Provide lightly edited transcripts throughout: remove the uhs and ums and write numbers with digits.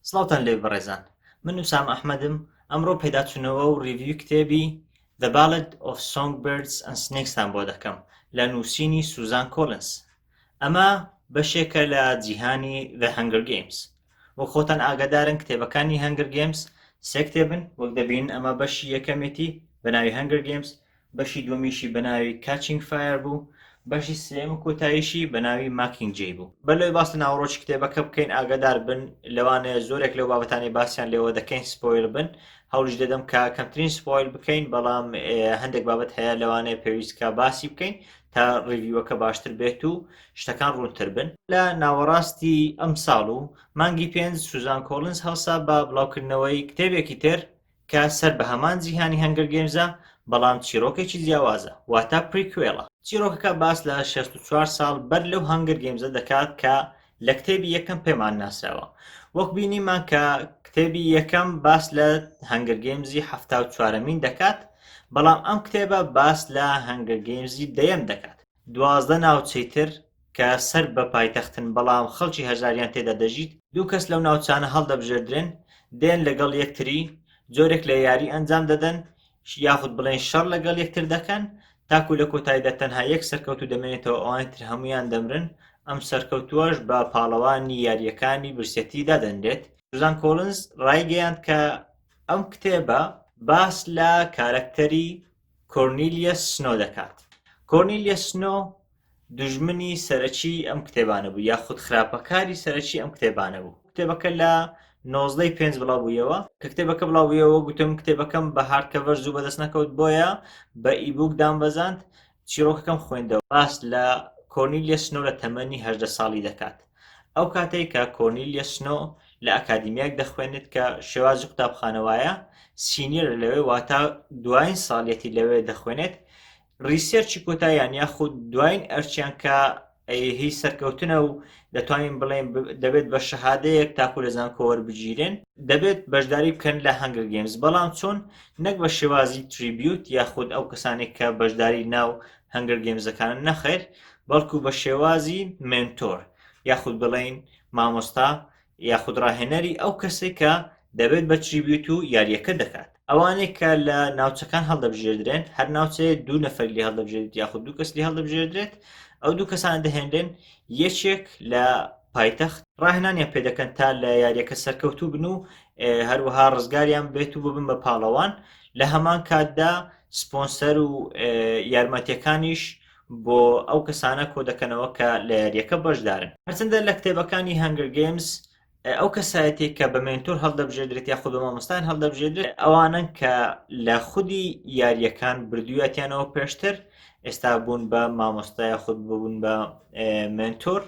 سڵاوتان لێ بەڕێزان من ئوسامە ئەحمەدم ئەمڕۆ پێداچوونەوە و review ی کتێبی The Ballad of Songbirds and Snakes تان بۆ دەکەم لە نووسینی سوزان کۆلنس ئەمە بەشێکە لە جیهانی The Hunger Games وەک خۆتان ئاگادارن کتێبەکانی Hunger Games سێ کتێبن وەک دەبینن ئەمە بەشی یەکەمێتی بە ناوی Hunger Games بەشی دووەمیشی بە ناوی Catching Fire بوو، بەشی سێیەم و کۆتاییشی بە ناوی Mockingjay بوو. بەر لەوەی باس لە ناوەڕۆکی کتێبەکە بکەین ئاگادار بن لەوانەیە زۆرێک لەو بابەتانەی باسیان لێوە دەکەین spoil بن، هەوڵیش دەدەم کە کەمترین spoil بکەین، بەڵام هەندێک بابەت هەیە لەوانەیە پێویست کە باسی بکەین تا review ەکە باشتر بێت و شتەکان ڕوونتر بن. لە ناوەڕاستی ئەمساڵ و مانگی پێنج سوزان کۆڵنز هەڵسا بە بڵاوکردنەوەی کتێبێکی تر کە سەر بە هەمان جیهانی Hunger Games ە بەڵام چیڕۆکێکی جیاوازە واتە prequel ە. چیڕۆکەکە باس لە 64 ساڵ بەر لەو Hunger Games ە دەکات کە لە کتێبی یەکەم پێمان ناسراوە. وەک بینیمان کە کتێبی یەکەم باس لە Hunger Games ی 74مین دەکات بەڵام ئەم کتێبە باس لە Hunger Games ی دەیەم دەکات. 12 ناوچەی تر کە سەر بە پایتەختن بەڵام خەڵکی هەژاریان تێدا دەژیت، دوو کەس لەو ناوچانە هەڵدەبژێردرێن، دێن لەگەڵ یەکتری جۆرێک لە یاری ئەنجام دەدەن یاخود بڵێن شەڕ لەگەڵ یەکتر دەکەن تاکو لە کۆتاییدا تەنها یەک سەرکەوتوو دەمێنێتەوە ئەوانی تر هەموویان دەمرن، ئەم سەرکەوتووەش بە پاڵەوانی یارییەکانی برسێتی دادەنرێت. سوزان کۆڵنز ڕایگەیاند کە ئەم کتێبە باس لە کارەکتەری کۆرنیلیەس سنۆ دەکات. کۆرنیلیەس سنۆ دوژمنی سەرەکی ئەم کتێبانە بوو یاخود خراپەکاری سەرەکی ئەم کتێبانە بوو کتێبەکە لە نۆزدەی پێنج بڵاو بوویەوە کە کتێبەکە بڵاو بوویەوە گوتم کتێبەکەم بە hard cover زوو بەدەست نەکەوت بۆیە بە ebook دامبەزاند چیرۆکەکەم خوێندەوە باس لە کۆرنیلیە سنۆ لە تەمەنی هەژدە ساڵی دەکات ئەو کاتێک کە کۆرنیلیە سنۆ لە ئەکادیمیایەک دەخوێنێت کە شێوازی قوتابخانە وایە senior ە لەوێ واتە دوایین ساڵیەتی لەوێ دەخوێنێت research ی کۆتاییان یاخود دوایین ئەرچیان کە هی سەرکەوتنە و دەتوانین بڵێن دەبێت بە شەهادەیەک تاکو لە زانکۆ وەربگیرێن دەبێت بەشداری بکەن لە Hunger Games بەڵام چۆن نەک بە شێوازی tribute یاخود ئەو کەسانێک کە بەشداری ناو Hunger Games ەکانن نەخێر بەڵکو بە شێوازی mentor یاخود بڵێین مامۆستا یاخود ڕاهێنەری ئەو کەسێک کە دەبێت بە tribute و یاریەکە دەکات ئەوانەی کە لە ناوچەکان هەڵدەبژێردرێن هەر ناوچەیە دوو نەفەر لێ هەڵدەبژێرێت یاخود دوو کەس لێ هەڵدەبژێردرێت ئەو دوو کەسانە دەهێنرێن یەکێک لە پایتەخت ڕاهێنانیان پێدەکەن تا لە یاریەکە سەرکەوتوو بن و هەروەها ڕزگاریان بێت و ببن بە پاڵەوان لە هەمان کاتدا سپۆنسەر و یارمەتیەکانیش بۆ ئەو کەسانە کۆدەکەنەوە کە لە یاریەکە بەشدارن هەرچەندە لە کتێبەکانی Hunger Games ئەو کەسایەتێک کە بە mentor هەڵدەبژێردرێت یاخود بە مامۆستایان هەڵدەبژێردرێت ئەوانن کە لە خودی یاریەکان بردوویەتیانەوە پێشتر ئێستا بوون بە مامۆستا یاخود ببوون بە mentor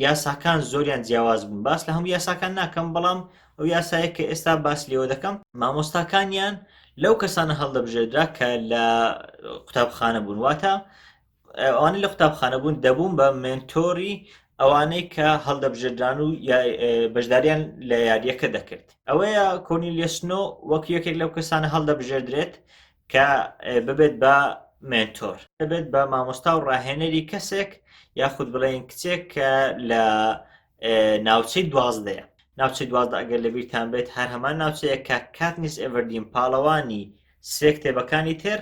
یاساکان زۆریان جیاواز بوون باس لە هەموو یاساکان ناکەم بەڵام ئەو یاسایە کە ئێستا باس لێوە دەکەم مامۆستاکانیان لەو کەسانە هەڵدەبژێردرا کە لە قوتابخانە بوون واتە ئەوانەی لە قوتابخانە بوون دەبوون بە mentor ی ئەوانەی کە هەڵدەبژێردران و بەشداریان لە یاریەکە دەکرد ئەوەیە کۆرنیلیەس سنۆ وەک یەکێک لەو کەسانە هەڵدەبژێردرێت کە ببێت بە mentor دەبێت بە مامۆستا و ڕاهێنەری کەسێک یاخود بڵێن کچێک کە لە ناوچەی دوازدەیە ناوچەی دوازدە ئەگەر لەبیرتان بێت هەر هەمان ناوچەیە کە کاتنیس ئێڤەردین پاڵەوانی سێ کتێبەکانی تر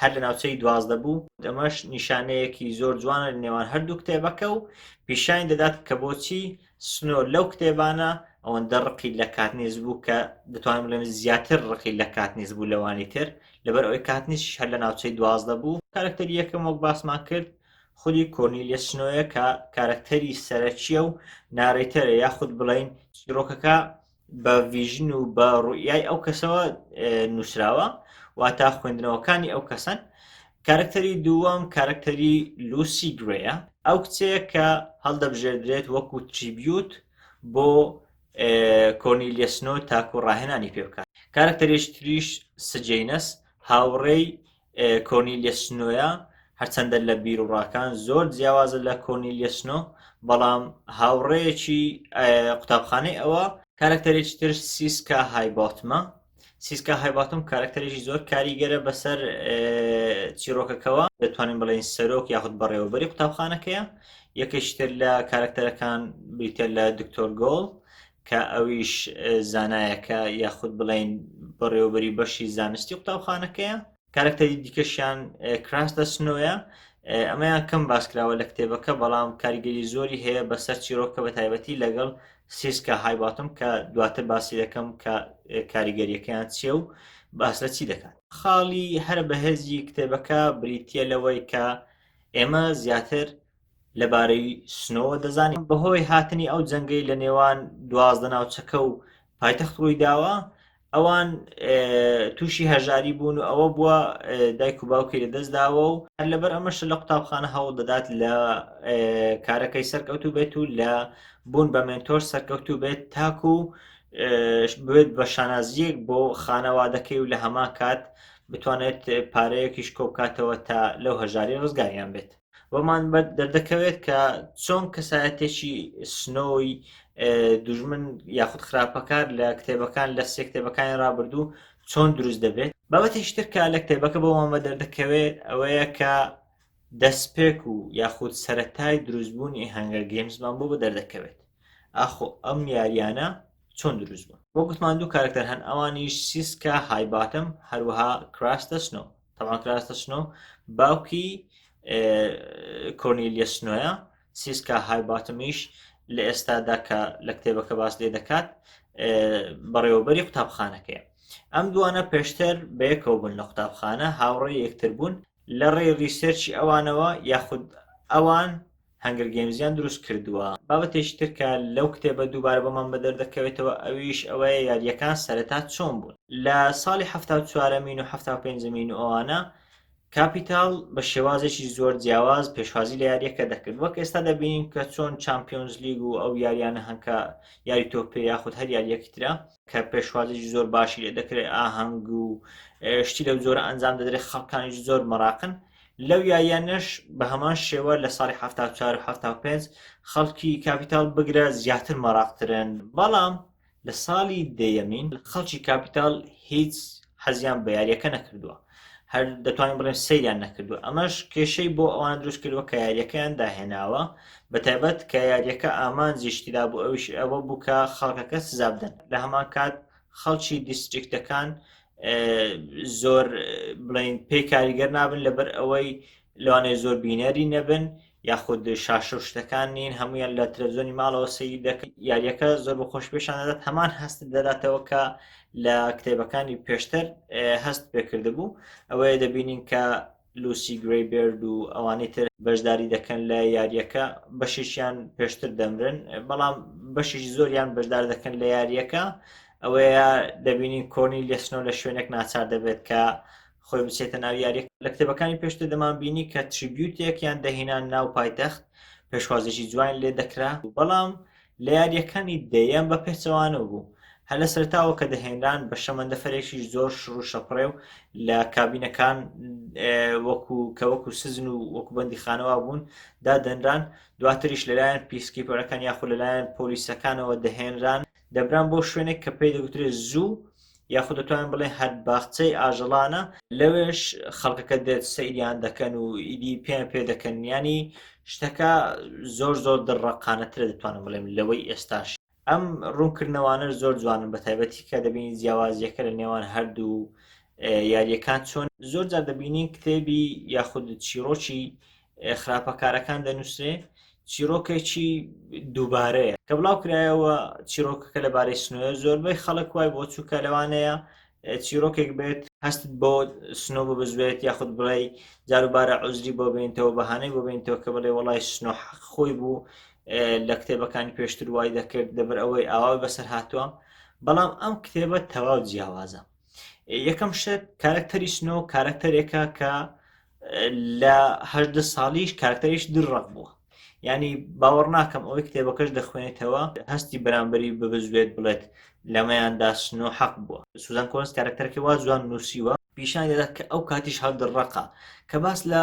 هەر لە ناوچەی 12 بوو ئەمەش نیشانەیەکی زۆر جوانە لە نێوان هەردوو کتێبەکە و پیشانی دەدات کە بۆچی سنۆ لەو کتێبانە ئەوەندە ڕقی لە کاتنیس بوو کە دەتوانم بڵێم زیاتر ڕقی لە کاتنیس بوو لەوانی تر لەبەر ئەوەی کاتنیس هەر لە ناوچەی 12 بوو کارکتەری یەکەم وەک باسمان کرد خودی کۆرنیلیەس سنۆیە کە کارەکتەری سەرەکیە و narrator ە یاخود بڵین چیرۆکەکە بە vision و بە ڕوئیای ئەو کەسەوە نووسراوە واتا خوێندنەوەکانی ئەو کەسەن کارکتەری دووەم کارکتەری لوسی گرێیە ئەو کچەیە کە هەڵدەبژێردرێت وەکو tribute بۆ کۆرنیلیەس سنۆ تاکو ڕاهێنانی پێ بکات کارکتەرێکی تریش سجینەس هاوڕێی کۆرنیلیەس سنۆیە هەرچەندە لە بیروڕاکان زۆر جیاوازە لە کۆرنیلیەس سنۆ بەڵام هاوڕێیەکی قوتابخانەی ئەوە کارکتەرێکی تر سیسکا هایباتمە سیسکا هایباتم کارکتەرێکی زۆر کاریگەرە بەسەر چیرۆکەکەوە دەتوانین بڵێین سەرۆک یاخود بەڕێوەبەری قوتابخانەکەیە یەکێکی تر لە کارکتەرەکان بریتە لە دکتۆر گۆڵ. کە ئەویش زانایەکە یاخود بڵێین بەڕێوەبەری بەشی زانستی قوتابخانەکەیە. کارەکتەری دیکەشیان کراستە سنۆیە، ئەمەیان کەم باسکراوە لە کتێبەکە بەڵام کاریگەری زۆری هەیە بەسەر چیرۆکە بە تایبەتی لەگەڵ سیسکا هایباتم کە دواتر باسی دەکەم کە کاریگەریەکەیان چییە و باس لە چی دەکات. خاڵی هەرە بەهێزی کتێبەکە بریتییە لەوەی کە ئێمە زیاتر لەبارەی سنۆوە دەزانین بەهۆی هاتنی ئەو جەنگەی لە نێوان 12 ناوچەکە و پایتەخت ڕوویداوە ئەوان تووشی هەژاری بوون و ئەوە بووە دایک و باوکی لەدەست داوە و هەر لەبەر ئەمەش لە قوتابخانە هەوڵ دەدات لە کارەکەی سەرکەوتوو بێت و لە بوون بە mentor سەرکەوتوو بێت تاکو بێت بە شانازیەک بۆ خانەوادەکەی و لە هەمان کات بتوانێت پارەیەکیش کۆبکاتەوە تا لەو هەژاری ڕزگاریان بێت. بۆمان دەردەکەوێت کە چۆن کەسایەتێکی سنۆی دوژمن یاخود خراپەکار لە کتێبەکان لە سێ کتێبەکانی ڕابردوو چۆن دروست دەبێت. بابەتێکی تر کە لە کتێبەکە بۆمان بە دەردەکەوێت ئەوەیە کە دەستپێک و یاخود سەرەتای دروستبوونی هەنگەر گەیمزمان بۆ بە دەردەکەوێت. ئاخۆ ئەم یاریانە چۆن دروست بوون؟ وەک گوتمان دوو کارەکتەر هەن ئەوانیش سیسکا هایباتم هەروەها کراستە سنۆ. تەبعەن کراستە سنۆ باوکی کۆرنیلیە سنۆیە، سیسکا هایباتمیش لە ئێستادا کە لە کتێبەکە باس لێ دەکات بەڕێوەبەری قوتابخانەکەیە. ئەم دوانە پێشتر بەیەکەوە بوون لە قوتابخانە، هاوڕێی یەکتر بوون. لە ڕێی research ی ئەوانەوە یاخود ئەوان هەنگر گەیمزیان دروست کردووە. بابەتێکی تر کە لەو کتێبە دووبارە بۆمان بەدەر دەکەوێتەوە ئەویش ئەوەیە یارییەکان سەرەتا چۆن بوون. لە ساڵی حەفتا و چوارەمین و حەفتا و پێنجەمین و ئەوانە کاپیتاڵ بە شێوازێکی زۆر جیاواز پێشوازی لە یارییەکە دەکرد. وەک ئێستا دەبینین کە چۆن چامپیۆنز لیگ و ئەو یاریانە هەن کە یاری تۆپێ یاخود هەر یارییەکی ترە کە پێشوازێکی زۆر باشی لێ دەکرێت، ئاهەنگ و شتی لەو جۆرە ئەنجام دەدرێت، خەڵکانیش زۆر مەراقن. لەو یاریانەش بە هەمان شێوە لە ساڵی 74 و 75 خەڵکی کاپیتال بگرە زیاتر مەراقترن، بەڵام لە ساڵی دەیەمین خەڵکی کاپیتال هیچ حەزیان بە یاریەکە نەکردووە، هەر دەتوانین بڵێن سەیریان نەکردووە. ئەمەش کێشەی بۆ ئەوانە دروست کردووە کە یاریەکەیان داهێناوە، بە تایبەت کە یاریەکە ئامانجیشی تێدا بوو ئەویش ئەوە بوو کە خەڵکەکە سزا بدەن. لە هەمان کات خەڵکی district ەکان زۆر بڵین پێی کاریگەر نابن لەبەر ئەوەی لەوانەیە زۆر بینەری نەبن یاخود شاشە و شتەکان نین هەمویان لە تەلەڤزیۆنی ماڵەوە سەیر دەکەن یاریەکە زۆر بە خۆش پێشان دەدات هەمان هەست دەداتەوە کە لە کتێبەکانی پێشتر هەست پێکردبوو ئەوەیە دەبینین کە لوسی گرەی بێرد و ئەوانەی تر بەشداری دەکەن لە یاریەکە بەشێکیان پێشتر دەمرن بەڵام بەشێکی زۆریان بەشدار دەکەن لە یاریەکە ئەوەیە دەبینین کۆرنیلیە سنۆ لە شوێنێک ناچار دەبێت کە خۆی بچێتە ناو یاریەک لە کتێبەکانی پێشتر دەمان بینی کە tribute ێکیان دەهێنان ناو پایتەخت پێشوازێکی جوان لێ دەکرا بەڵام لە یارییەکانی دەیەم بە پێچەوانەوە بوو، هەر لە سەرەتاوە کە دەهێنران بە شەمەندەفەرێکیش زۆر شڕ و شەپڕێ و لە کابینەکان وەکو کە وەکو سجن و وەکو بەندیخانە وابوون دادەنران، دواتریش لەلایەن peacekeeper ەکان یاخود لەلایەن پۆلیسەکانەوە دەهێنران دەبران بۆ شوێنێک کە پێی دەگوترێت zoo یاخود دەتوانین بڵێن هەر باخچەی ئاژەڵانە، لەوێش خەڵکەکە دێت سەیریان دەکەن و ئیدی پێیان پێ دەکەن، یانی شتەکە زۆر زۆر دڕڕەقانەترە دەتوانم بڵێم لەوەی ئێستاش. ئەم ڕوونکردنەوانەش زۆر جوانن بە تایبەتی کە دەبینی جیاوازیەکە لە نێوان هەردوو یاریەکان چۆن. زۆر جار دەبینین کتێبی یاخود چیڕۆکی خراپەکارەکان دەنووسرێ چیرۆکێکی دووبارەیە کە بڵاو کرایەوە چیرۆکەکە لەبارەی سنۆیە زۆربەی خەڵک وای بۆ چووکە لەوانەیە چیرۆکێک بێت هەستت بۆ سنۆ ببزوێت یاخود بڵێ جاروبارە عوزری بۆ بینتەوە بەهانەی بۆ بینتەوە کە بڵێ وەڵای سنۆ حەق خۆی بوو لە کتێبەکانی پێشتر وای دەکرد لەبەر ئەوەی ئاوا بەسەر هاتووە بەڵام ئەم کتێبە تەواو جیاوازە یەکەم شت کارکتەری سنۆ کارکتەرێکە کە لە 18 ساڵیش کارکتەریش دڕەق بووە ینی باوەڕ ناکەم ئەوەی کتێبەکەش دەخوێنێتەوە هەستی بەرامبەری ببزوێت بڵێت لەمەیاندا سنۆ حەق بووە سوزان کۆلنز کارکتەرەکەی وا جوان نووسیوە پیشان دەدات کە ئەو کاتیش هەر دڕەقە کە باس لە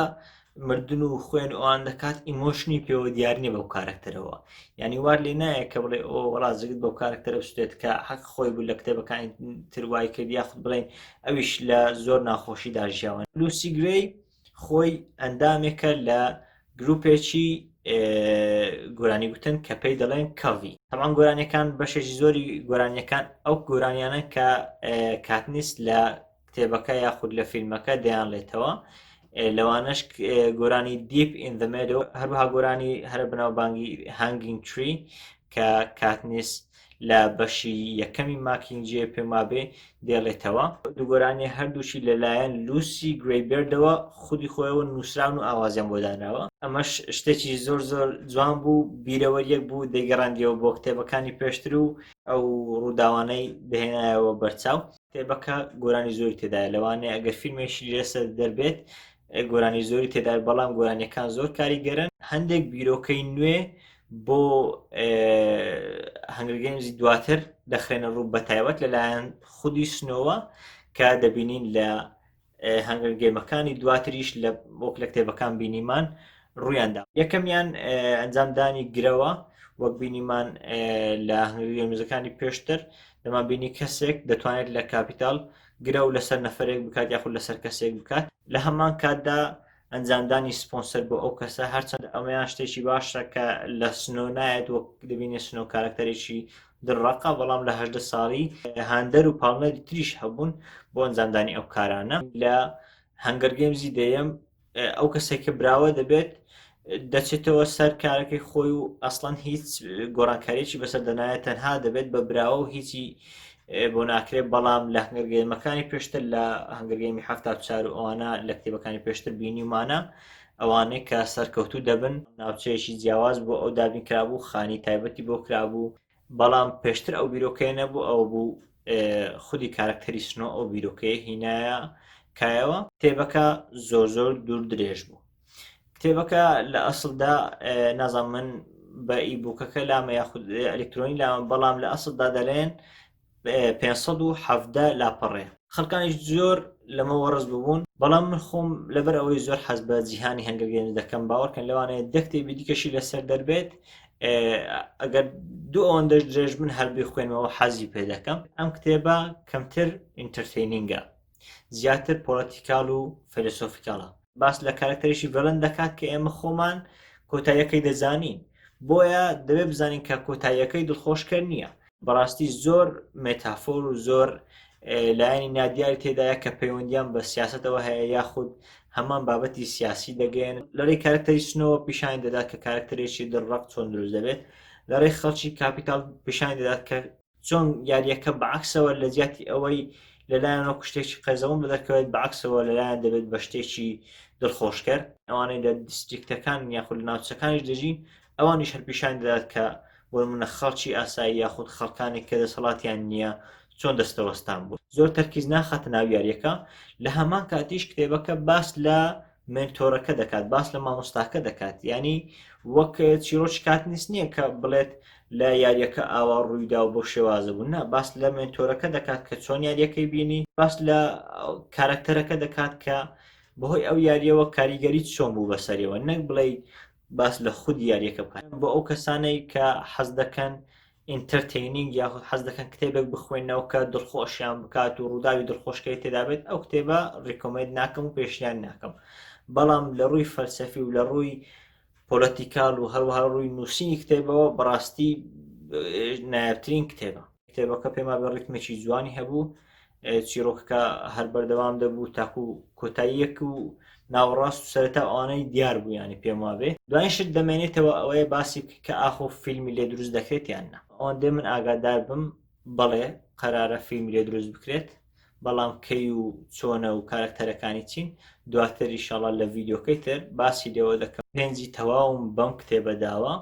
مردن و خوێن ئەوان دەکات emotion ی پێوە دیار نییە بەو کارکتەرەوە یعنی وار لێ نایە کە بڵێ ئۆ وەڵا زگت بەو کارکتەرە بسوێت کە حەق خۆی بوو لە کتێبەکانی تروای کرد یاخود بڵێن ئەویش لە زۆر ناخۆشیدا ژیاوە. لوسی گرەی خۆی ئەندامێکە لە گروپێکی گۆرانی گوتن کە پێی دەڵێن کەڤی. تەبعەن گۆرانیەکان بەشێکی زۆری گۆرانیەکان ئەو گۆرانیانە کە کاتنیس لە کتێبەکە یاخود لە فیلمەکە دەیانڵێتەوە لەوانەش گۆرانی Deep in the Meadow هەروەها گۆرانی هەرە بەناوبانگی Hanging Tree کە کاتنیس لە بەشی یەکەمی ماکینجێ پێمابێ دێڵێتەوە. دوو گۆرانیە هەردووکی لەلایەن لوسی گرەیبێردەوە خودی خۆیەوە نووسراون و ئاوازیان بۆ دانراوە. ئەمەش شتێکی زۆر زۆر جوان بوو، بیرەوەریەک بوو دەیگەڕاندیەوە بۆ کتێبەکانی پێشتر و ئەو ڕووداوانەی دەهێنایەوە بەرچاو. کتێبەکە گۆرانی زۆری تێدایە، لەوانەیە ئەگەر فیلمێکی لەسەر دەربێت گۆرانی زۆری تێدایە، بەڵام گۆرانیەکان زۆر کاریگەرن. هەندێک بیرۆکەی نوێ بۆ Hunger Games ی دواتر دەخرێنە ڕوو بەتایبەت لەلایەن خودی سنۆوە کە دەبینین لە Hunger Game ەکانی دواتریش لە وەک لە کتێبەکان بینیمان ڕوویاندا یەکەمیان ئەنجامدانی گرەوە وەک بینیمان لە Hunger Games ەکانی پێشتر دەمان بینی کەسێک دەتوانێت لە کاپیتال گرەو لەسەر نەفرێک بکات یاخود لەسەر کەسێک بکات لە هەمان کاتدا ئەنجامدانی سپۆنسەر بۆ ئەو کەسە هەرچەند ئەمەیان شتێکی باشە کە لە سنۆ نایەت وەک دەبینێ سنۆ کارکتەرێکی دڕەقە بەڵام لە هەدە ساڵی هاندەر و پاڵنەری تریش هەبوون بۆ ئەنجامدانی ئەو کارانە لە Hunger Games ی دەیەم ئەو کەسێک کە براوە دەبێت دەچێتەوە سەر کارەکەی خۆی و ئەسڵەن هیچ گۆڕانکاریی بەسەر دەنایەت تەنها دەبێت بە براوە و هیچی بۆ ناکرێت بەڵام لە Hunger Game ەکانی پێشتر لە Hunger Game ی 74 و ئەوانە لە کتێبەکانی پێشتر بینیمانە ئەوانەی کە سەرکەوتوو دەبن ناوچەیەکی جیاواز بۆ ئەو دابین کرابوو خانی تایبەتی بۆ کرابوو بەڵام پێشتر ئەو بیرۆکەیە نەبوو ئەو بوو خودی کارکتەری سنۆ ئەو بیرۆکەیە هینایە کایەوە کتێبەکە زۆر زۆر دوور درێژ بوو کتێبەکە لە ئەسڵدا نازانم من بە ebook ەکە لامە یاخود ئەلکترۆنی لامە بەڵام لە ئەسڵدا دەڵێن 517 لاپەڕێ خەڵکانیش زۆر لەمە وەڕز ببوون بەڵام من خۆم لەبەر ئەوەی زۆر حەز بە جیهانی Hunger Games دەکەم باوەڕکەن لەوانەیە دە کتێبی دیکەشی لەسەر دەربێت ئەگەر دوو ئەوەندەش درێژ من هەر بیخوێنمەوە حەزی پێ دەکەم ئەم کتێبە کەمتر entertaining ە زیاتر political و philosophical ە باس لە کارکتەرێکی villain دەکات کە ئێمە خۆمان کۆتاییەکەی دەزانین بۆیە دەبێت بزانین کە کۆتاییەکەی دڵخۆشکەر نییە بەڕاستی زۆر metaphor و زۆر لایەنی نادیاری تێدایە کە پەیوەندیان بە سیاستەوە هەیە یاخود هەمان بابەتی سیاسی دەگەێن لە ڕێی کارکتەری سنەوە پیشانی دەدات کە کارکتەرێکی دڕڕق چۆن دروست دەبێت لە ڕێی خەڵکی کاپیتال پیشانی دەدات کە چۆن یاریەکە بەعکسەوە لە جیاتی ئەوەی لەلایەن وەکو شتێکی قێزەون بەدەرکەوێت بەعکسەوە لەلایەن دەبێت بە شتێکی دڵخۆشکەر ئەوانەی لە district ەکان یاخود لە ناوچەکانیش دەژین ئەوانیش هەر پیشان دەدات کە بۆ نمونە خەڵکی ئاسایی یاخود خەڵکانێک کە دەسەڵاتیان نییە چۆن دەستەوەستان بوو زۆر تەرکیز ناخاتە ناو یاریەکە لە هەمان کاتیش کتێبەکە باس لە mentor ەکە دەکات باس لە مامۆستاکە دەکات ینی وەک چیرۆکی کاتنیس نییە کە بڵێت لە یاریەکە ئاوا ڕوویدا و بۆ شێوازە بوو نا باس لە mentor ەکە دەکات کە چۆن یاریەکەی بینی باس لە کارکتەرەکە دەکات کە بەهۆی ئەو یاریەوە کاریگەری چۆن بوو بەسەریەوە نەک بڵێ باس لە خودی یاریەکە بکات بۆ ئەو کەسانەی کە حەز دەکەن entertaining یاخود حەز دەکەن کتێبێک بخوێنەوە کە دڵخۆشیان بکات و ڕووداوی دڵخۆشکەری تێدابێت ئەو کتێبە recommend ناکەم و پێشنیار ناکەم بەڵام لە ڕووی فەلسەفی و لە ڕووی political و هەروەها ڕووی نووسینی کتێبەوە بەڕاستی نایابترین کتێبە کتێبەکە پێما بە ڕیتمێکی جوانی هەبوو چیرۆکەکە هەر بەردەوام دەبوو تاکو کۆتاییەک و ناوەڕاست و سەرەتا ئەوانەی دیار بوو ینی پێم وابێ دوای شت دەمێنێتەوە ئەوەیە باسی کە ئاخۆ فیلمی لێ دروست دەکرێت یان نا ئەوەندەی من ئاگادار بم بەڵێ قەرارە فیلمی لێ دروست بکرێت بەڵام کەی و چۆنە و کارکتەرەکانی چین دواتر ئیشاڵا لە ڤیدیۆکەی تر باسی لێوە دەکەم پێنجی تەواوم بەم کتێبە داوە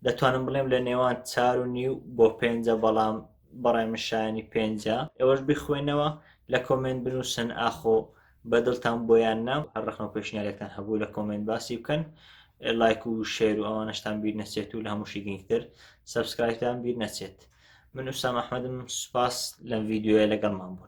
دەتوانم بڵێم لە نێوان چار و نیو بۆ پێنجە بەڵام بەڕای من شایانی پێنجە ئێوەش بیخوێنەوە لە comment بنووسن ئاخۆ بەدڵتان بۆ یان نا هەر ڕەخنە و پێشنیارێکتان هەبوو لە comment باسی بکەن لایک و share و ئەوانەشتان بیر نەچێت و لە هەمووشی گرنگتر subscribe تان بیر نەچێت من ئوسام ئەحمەدم سوپاس لەم ڤیدیۆیە لەگەڵمان بوون.